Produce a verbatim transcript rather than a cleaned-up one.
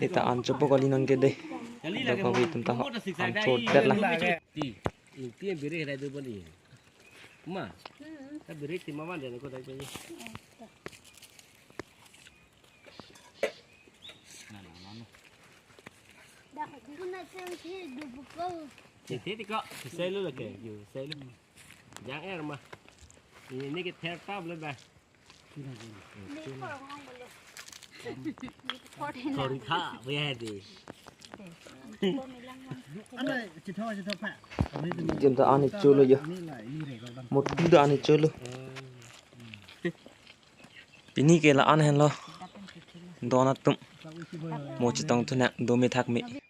Ita an chopo kali nang ke dei. Dok kami tum ta an chot det la. Ti, ti beri rai do bali. Ma. Ta beri ti mama den ko dai. Dak kuna sen si dubuko. Ti ti ti ko. Selu lake. Yu selu. Jang er ma. Ini ke ther tab le ba. Ni korong ong bolo. Thori kha, we hai di. Ane, chitho, chitho pa. Jim ta ani cholo yo. Mot tu da ani cholo. Pini ke la-an henlo. Don atum. Mo chetong thu nang do me thak me.